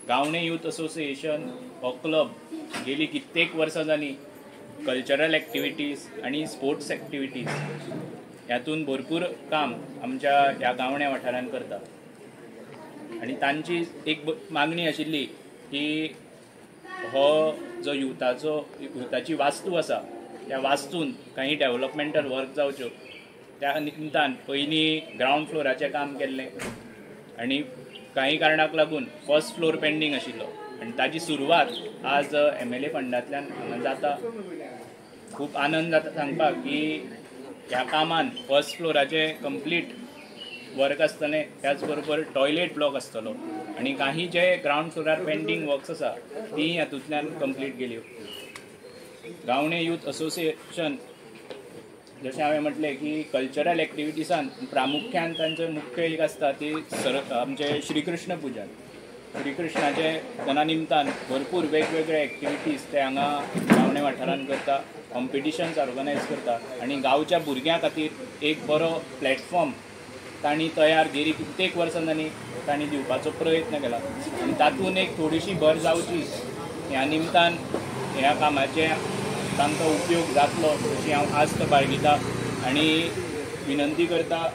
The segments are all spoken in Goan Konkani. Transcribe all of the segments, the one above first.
गावणे यूथ असोसिएशन हो क्लब गेली कित्येक वर्सां जालीं कल्चरल एक्टिविटीज आनी स्पोर्ट्स एक्टिविटीज ह्यातून भरपूर काम आमच्या ह्या गावण्या वाठारांत करता. आनी तांची एक मागणी आशिल्ली की हो जो युथाची वास्तू आसा त्या वास्तून काही डेव्हलपमेंटल वर्क जावच्यो त्या निमतान पयलीं ग्रावंड फ्लोराचें काम केल्लें आनी काही कारणाक लागून फर्स्ट फ्लोर पेंडींग आशिल्लो आनी ताजी सुरवात आज MLA फंडांतल्यान हांगा जाता. खूब आनंद जाता सांगपाक की ह्या कामान फर्स्ट फ्लोराचें कंप्लीट वर्क आसतलें, त्याच बरोबर टॉयलेट ब्लॉक आसतलो आनी काही जे ग्रावंड फ्लोरार पेंडींग वर्क्स आसा ती हातूंतल्यान कंप्लीट केल्यो. गावणे यूथ असोसिएशन जशें हांवें म्हटलें की कल्चरल एक्टिविटीसान प्रामुख्यान तांचें मुख्य एक आसता ती आमचें श्रीकृष्ण पुजन. श्रीकृष्णाचे जना निमतान भरपूर वेगवेगळे एक्टिविटीज ते हांगा गावणे वाठारांत करता, कॉम्पिटिशन्स ऑर्गनायज करता आनी गांवच्या भुरग्यां खातीर एक बरो प्लॅटफॉर्म तांणी तयार गेली कित्येक वर्सां जालीं तांणी दिवपाचो प्रयत्न केला आनी तातूंत एक थोडीशी भर जावची ह्या निमतान ह्या कामाचें तांकां उपयोग जातलो अशी हांव आस्त बाळगिता आनी विनंती करता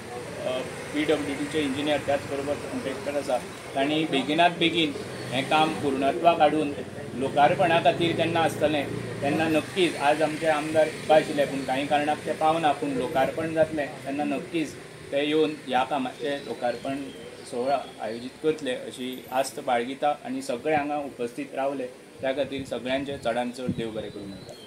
PWDचे इंजिनियर त्याच बरोबर कॉन्ट्रॅक्टर आसा तांणी बेगिनात बेगीन हें काम पूर्णत्वाक हाडून लोकार्पणा खातीर जेन्ना आसतलें तेन्ना नक्कीच आज आमचे आमदार आशिल्ले पूण कांय कारणाक ते पावना, पूण लोकार्पण जातलें तेन्ना नक्कीच ते येवन ह्या कामाचें लोकार्पण सोहळा आयोजीत करतले अशी आस्त बाळगिता आनी सगळे हांगा उपस्थित रावले त्या खातीर सगळ्यांचे चडान चड देव बरें करूं म्हणटा.